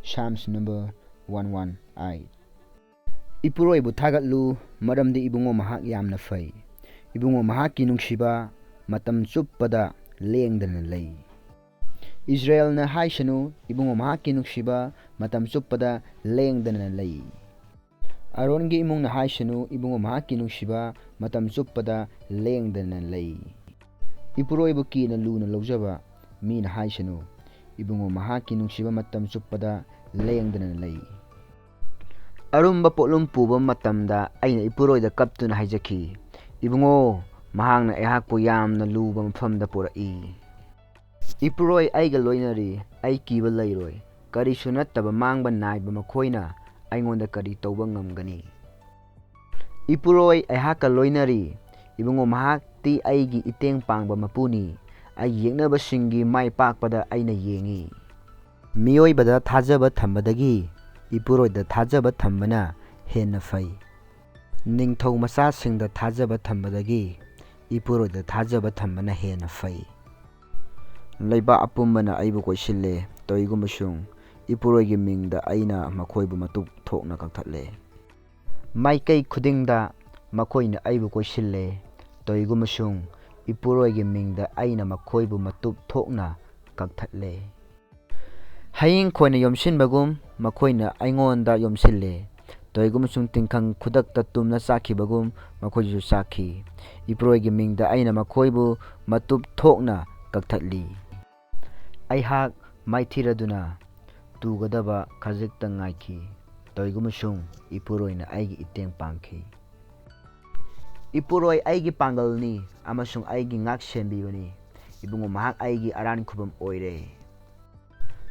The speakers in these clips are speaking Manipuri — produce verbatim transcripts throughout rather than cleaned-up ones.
Psalms number one one eight. ꯏꯄꯨꯔꯣꯏꯕꯨ ꯊꯥꯒꯠꯂꯨ, ꯃꯔꯝꯗꯤ ꯏꯕꯨꯡꯉꯣ ꯃꯍꯥꯛ ꯌꯥꯝꯅ ꯐꯩ꯫ ꯏꯕꯨꯡꯉꯣ ꯃꯍꯥꯛꯀꯤ ꯅꯨꯡꯁꯤꯕ ꯃꯇꯝ ꯆꯨꯞꯄꯗ ꯂꯦꯡꯗꯅ ꯂꯩ꯫ ꯏꯁꯔꯥꯌꯦꯜꯅ ꯍꯥꯏꯁꯅꯨ, ꯏꯕꯨꯡꯉꯣ ꯃꯍꯥꯛꯀꯤ ꯅꯨꯡꯁꯤꯕ ꯃꯇꯝ ꯆꯨꯞꯄꯗ ꯂꯦꯡꯗꯅ ꯂꯩ꯫ ꯑꯥꯔꯣꯟꯒꯤ ꯏꯃꯨꯡꯅ ꯍꯥꯏꯁꯅꯨ, ꯏꯕꯨꯡꯉꯣ ꯃꯍꯥꯛꯀꯤ ꯅꯨꯡꯁꯤꯕ ꯃꯇꯝ ꯆꯨꯞꯄꯗ ꯂꯦꯡꯗꯅ ꯂꯩ꯫ ꯏꯄꯨꯔꯣꯏꯕꯨ ꯀꯤꯅ ꯂꯨꯅ ꯂꯧꯖꯕ ꯃꯤꯅ ꯍꯥꯏꯁꯅꯨ, ꯏꯕꯨꯡꯉꯣ ꯃꯍꯥꯛꯀꯤ ꯅꯨꯡꯁꯤꯕ ꯃꯇꯝ ꯆꯨꯞꯄꯗ ꯂꯦꯡꯗꯅ ꯂꯩ꯫ ꯑꯔꯨꯝꯕ ꯄꯣꯠꯂꯨꯝ ꯄꯨꯕ ꯃꯇꯝꯗ ꯑꯩꯅ ꯏꯄꯨꯔꯣꯏꯗ ꯀꯞꯇꯨꯅ ꯍꯥꯏꯖꯈꯤ, "ꯏꯕꯨꯡꯉꯣ, ꯃꯍꯥꯛꯅ ꯑꯩꯍꯥꯛꯄꯨ ꯌꯥꯝꯅ ꯂꯨꯕ ꯃꯐꯝꯗ ꯄꯨꯔꯛꯏ꯫ ꯏꯄꯨꯔꯣꯏ ꯑꯩꯒ ꯂꯣꯏꯅꯔꯤ, ꯑꯩ ꯀꯤꯕ ꯂꯩꯔꯣꯏ꯫ ꯀꯔꯤꯁꯨ ꯅꯠꯇꯕ ꯃꯥꯡꯕ ꯅꯥꯏꯕ ꯃꯈꯣꯏꯅ ꯑꯩꯉꯣꯟꯗ ꯀꯔꯤ ꯇꯧꯕ ꯉꯝꯒꯅꯤ?" ꯏꯄꯨꯔꯣꯏ ꯑꯩꯍꯥꯛꯀ ꯂꯣꯏꯅꯔꯤ꯫ ꯏꯕꯨꯡꯉꯣ, ꯃꯍꯥꯛꯇꯤ ꯑꯩꯒꯤ ꯏꯇꯦꯡ ꯄꯥꯡꯕ ꯃꯄꯨꯅꯤ꯫ ꯑꯩꯒꯤ ꯌꯦꯛꯅꯕꯁꯤꯡꯒꯤ ꯃꯥꯏ ꯄꯥꯛꯄꯗ ꯑꯩꯅ ꯌꯦꯡꯏ꯫ ꯃꯤꯑꯣꯏꯕꯗ ꯊꯥꯖꯕ ꯊꯝꯕꯗꯒꯤ ꯏꯄꯨꯔꯣꯏꯗ ꯊꯥꯖꯕ ꯊꯝꯕꯅ ꯍꯦꯟꯅ ꯐꯩ꯫ ꯅꯤꯡꯊꯧ ꯃꯆꯥꯁꯤꯡꯗ ꯊꯥꯖꯕ ꯊꯝꯕꯗꯒꯤ ꯏꯄꯨꯔꯣꯏꯗ ꯊꯥꯖꯕ ꯊꯝꯕꯅ ꯍꯦꯟꯅ ꯐꯩ꯫ ꯂꯩꯕꯥꯛ ꯑꯄꯨꯝꯕꯅ ꯑꯩꯕꯨ ꯀꯣꯏꯁꯤꯜꯂꯦ, ꯇꯧꯏꯒꯨꯝꯕꯁꯨꯡ ꯏꯄꯨꯔꯣꯏꯒꯤ ꯃꯤꯡꯗ ꯑꯩꯅ ꯃꯈꯣꯏꯕꯨ ꯃꯇꯨꯞ ꯊꯣꯛꯅ ꯀꯛꯊꯠꯂꯦ꯫ ꯃꯥꯏꯀꯩ ꯈꯨꯗꯤꯡꯗ ꯃꯈꯣꯏꯅ ꯑꯩꯕꯨ ꯀꯣꯏꯁꯤꯜꯂꯦ, ꯇꯧꯏꯒꯨꯝꯕꯁꯨꯡ ꯏꯄꯨꯔꯣꯏꯒꯤ ꯃꯤꯡꯗ ꯑꯩꯅ ꯃꯈꯣꯏꯕꯨ ꯃꯇꯨꯞ ꯊꯣꯛꯅ ꯀꯛꯊꯠꯂꯦ꯫ ꯍꯌꯤꯡ ꯈꯣꯏꯅ ꯌꯣꯝꯁꯤꯟꯕꯒꯨꯝ ꯃꯈꯣꯏꯅ ꯑꯩꯉꯣꯟꯗ ꯌꯣꯝꯁꯤꯜꯂꯦ, ꯇꯧꯏꯒꯨꯝꯕꯁꯨꯡ ꯇꯤꯡꯈꯪ ꯈꯨꯗꯛꯇ ꯇꯨꯝꯅ ꯆꯥꯛꯈꯤꯕꯒꯨꯝ ꯃꯈꯣꯏꯁꯨ ꯆꯥꯛꯈꯤ꯫ ꯏꯄꯨꯔꯣꯏꯒꯤ ꯃꯤꯡꯗ ꯑꯩꯅ ꯃꯈꯣꯏꯕꯨ ꯃꯇꯨꯞ ꯊꯣꯛꯅ ꯀꯛꯊꯠꯂꯤ꯫ ꯑꯩꯍꯥꯛ ꯃꯥꯏꯊꯤꯔꯗꯨꯅ ꯇꯨꯒꯗꯕ ꯈꯖꯤꯛꯇ ꯉꯥꯏꯈꯤ, ꯇꯧꯏꯒꯨꯝꯕꯁꯨꯡ ꯏꯄꯨꯔꯣꯏꯅ ꯑꯩꯒꯤ ꯏꯇꯦꯡ ꯄꯥꯡꯈꯤ꯫ ꯏꯄꯨꯔꯣꯏ ꯑꯩꯒꯤ ꯄꯥꯡꯒꯜꯅꯤ ꯑꯃꯁꯨꯡ ꯑꯩꯒꯤ ꯉꯥꯛ ꯁꯦꯟꯕꯤꯕꯅꯤ꯫ ꯏꯕꯨꯡꯉꯣ, ꯃꯍꯥꯛ ꯑꯩꯒꯤ ꯑꯔꯥꯟ ꯈꯨꯕꯝ ꯑꯣꯏꯔꯦ꯫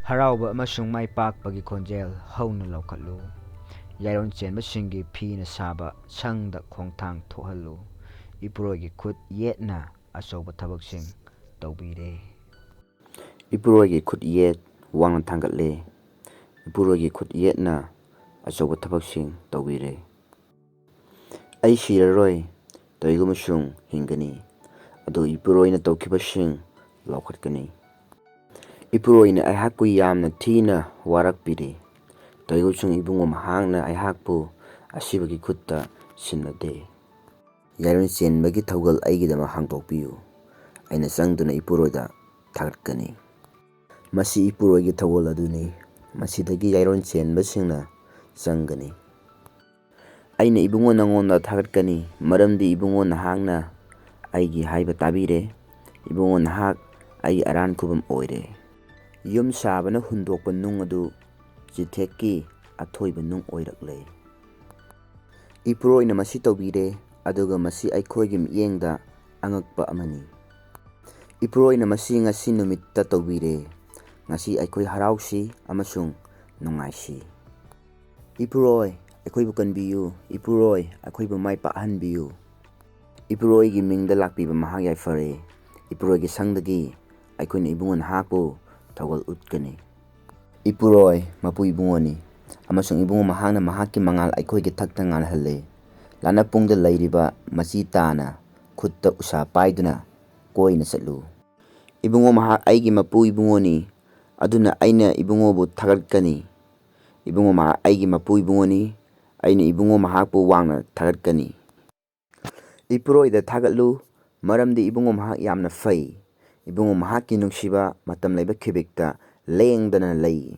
ꯍꯔꯥꯎꯕ ꯑꯃꯁꯨꯡ ꯃꯥꯏ ꯄꯥꯛꯄꯒꯤ ꯈꯣꯟꯖꯦꯜ ꯍꯧꯅ ꯂꯧꯈꯠꯂꯨ꯫ ꯌꯥꯏꯔꯣꯟ ꯆꯦꯟꯕꯁꯤꯡꯒꯤ ꯐꯤꯅ ꯁꯥꯕ ꯁꯪꯗ ꯈꯣꯡꯊꯥꯡ ꯊꯣꯛꯍꯜꯂꯨ꯫ ꯏꯄꯨꯔꯣꯏꯒꯤ ꯈꯨꯠ ꯌꯦꯠꯅ ꯑꯆꯧꯕ ꯊꯕꯛꯁꯤꯡ ꯇꯧꯕꯤꯔꯦ꯫ ꯏꯄꯨꯔꯣꯏꯒꯤ ꯈꯨꯠ ꯌꯦꯠ ꯋꯥꯡꯅ ꯊꯥꯡꯒꯠꯂꯦ꯫ ꯏꯄꯨꯔꯣꯏꯒꯤ ꯈꯨꯠ ꯌꯦꯠꯅ ꯑꯆꯧꯕ ꯊꯕꯛꯁꯤꯡ ꯇꯧꯕꯤꯔꯦ꯫ ꯑꯩ ꯁꯤꯔꯔꯣꯏ, ꯇꯧꯏꯒꯨꯝꯕꯁꯨꯡ ꯍꯤꯡꯒꯅꯤ꯫ ꯑꯗꯨ ꯏꯄꯨꯔꯣꯏꯅ ꯇꯧꯈꯤꯕꯁꯤꯡ ꯂꯧꯈꯠꯀꯅꯤ꯫ ꯏꯄꯨꯔꯣꯏꯅ ꯑꯩꯍꯥꯛꯄꯨ ꯌꯥꯝꯅ ꯊꯤꯅ ꯋꯥꯔꯛꯄꯤꯔꯤ꯫ ꯇꯧꯏꯒꯨꯝꯕꯁꯨꯡ ꯏꯕꯨꯡꯉꯣ ꯃꯍꯥꯛꯅ ꯑꯩꯍꯥꯛꯄꯨ ꯑꯁꯤꯕꯒꯤ ꯈꯨꯠꯇ ꯁꯤꯟꯅꯗꯦ꯫ ꯌꯥꯏꯔꯣꯟ ꯆꯦꯟꯕꯒꯤ ꯊꯧꯒꯜ ꯑꯩꯒꯤꯗꯃꯛ ꯍꯥꯡꯗꯣꯛꯄꯤꯌꯨ꯫ ꯑꯩꯅ ꯆꯪꯗꯨꯅ ꯏꯄꯨꯔꯣꯏꯗ ꯊꯥꯒꯠꯀꯅꯤ꯫ ꯃꯁꯤ ꯏꯄꯨꯔꯣꯏꯒꯤ ꯊꯧꯒꯜ ꯑꯗꯨꯅꯤ꯫ ꯃꯁꯤꯗꯒꯤ ꯌꯥꯏꯔꯣꯟ ꯆꯦꯟꯕꯁꯤꯡꯅ ꯆꯪꯒꯅꯤ꯫ ꯑꯩꯅ ꯏꯕꯨꯡꯉꯣ ꯅꯉꯣꯟꯗ ꯊꯥꯒꯠꯀꯅꯤ, ꯃꯔꯝꯗꯤ ꯏꯕꯨꯡꯉꯣ ꯅꯍꯥꯛꯅ ꯑꯩꯒꯤ ꯍꯥꯏꯕ ꯇꯥꯕꯤꯔꯦ꯫ ꯏꯕꯨꯡꯉꯣ ꯅꯍꯥꯛ ꯑꯩꯒꯤ ꯑꯔꯥꯟ ꯈꯨꯕꯝ ꯑꯣꯏꯔꯦ꯫ ꯌꯨꯝ ꯁꯥꯕꯅ ꯍꯨꯟꯗꯣꯛꯄ ꯅꯨꯡ ꯑꯗꯨ ꯆꯤꯊꯦꯛꯀꯤ ꯑꯊꯣꯏꯕ ꯅꯨꯡ ꯑꯣꯏꯔꯛꯂꯦ꯫ ꯏꯄꯨꯔꯣꯏꯅ ꯃꯁꯤ ꯇꯧꯕꯤꯔꯦ, ꯑꯗꯨꯒ ꯃꯁꯤ ꯑꯩꯈꯣꯏꯒꯤ ꯃꯤꯠꯌꯦꯡꯗ ꯑꯉꯛꯄ ꯑꯃꯅꯤ꯫ ꯏꯄꯨꯔꯣꯏꯅ ꯃꯁꯤ ꯉꯁꯤ ꯅꯨꯃꯤꯠꯇ ꯇꯧꯕꯤꯔꯦ꯫ ꯉꯁꯤ ꯑꯩꯈꯣꯏ ꯍꯔꯥꯎꯁꯤ ꯑꯃꯁꯨꯡ ꯅꯨꯡꯉꯥꯏꯁꯤ꯫ ꯏꯄꯨꯔꯣꯏ, ꯑꯩꯈꯣꯏꯕꯨ ꯀꯟꯕꯤꯌꯨ꯫ ꯏꯄꯨꯔꯣꯏ, ꯑꯩꯈꯣꯏꯕꯨ ꯃꯥꯏ ꯄꯥꯛꯍꯟꯕꯤꯌꯨ꯫ ꯏꯄꯨꯔꯣꯏꯒꯤ ꯃꯤꯡꯗ ꯂꯥꯛꯄꯤꯕ ꯃꯍꯥꯛ ꯌꯥꯏꯐꯔꯦ꯫ ꯏꯄꯨꯔꯣꯏꯒꯤ ꯁꯪꯗꯒꯤ ꯑꯩꯈꯣꯏꯅ ꯏꯕꯨꯡꯉꯣ ꯅꯍꯥꯛꯄꯨ ꯊꯧꯒꯜ ꯎꯠꯀꯅꯤ꯫ ꯏꯄꯨꯔꯣꯏ ꯃꯄꯨ ꯏꯕꯨꯡꯉꯣꯅꯤ, ꯑꯃꯁꯨꯡ ꯏꯕꯨꯡꯉꯣ ꯃꯍꯥꯛꯅ ꯃꯍꯥꯛꯀꯤ ꯃꯉꯥꯜ ꯑꯩꯈꯣꯏꯒꯤ ꯊꯛꯇ ꯉꯥꯜꯍꯜꯂꯦ꯫ ꯂꯥꯅꯄꯨꯡꯗ ꯂꯩꯔꯤꯕ ꯃꯆꯤ ꯇꯥꯅ ꯈꯨꯠꯇ ꯎꯁꯥ ꯄꯥꯏꯗꯨꯅ ꯀꯣꯏꯅ ꯆꯠꯂꯨ꯫ ꯏꯕꯨꯡꯉꯣ ꯃꯍꯥꯛ ꯑꯩꯒꯤ ꯃꯄꯨ ꯏꯕꯨꯡꯉꯣꯅꯤ, ꯑꯗꯨꯅ ꯑꯩꯅ ꯏꯕꯨꯡꯉꯣꯕꯨ ꯊꯥꯒꯠꯀꯅꯤ꯫ ꯏꯕꯨꯡꯉꯣ ꯃꯍꯥꯛ ꯑꯩꯒꯤ ꯃꯄꯨ ꯏꯕꯨꯡꯉꯣꯅꯤ, ꯑꯩꯅ ꯏꯕꯨꯡꯉꯣ ꯃꯍꯥꯛꯄꯨ ꯋꯥꯡꯅ ꯊꯥꯒꯠꯀꯅꯤ꯫ ꯏꯄꯨꯔꯣꯏꯗ ꯊꯥꯒꯠꯂꯨ, ꯃꯔꯝꯗꯤ ꯏꯕꯨꯡꯉꯣ ꯃꯍꯥꯛ ꯌꯥꯝꯅ ꯐꯩ꯫ ꯏꯕꯨꯡꯉꯣ ꯃꯍꯥꯛꯀꯤ ꯅꯨꯡꯁꯤꯕ ꯃꯇꯝ ꯂꯩꯕ ꯈꯤꯕꯤꯛꯇ ꯂꯦꯡꯗꯅ ꯂꯩ꯫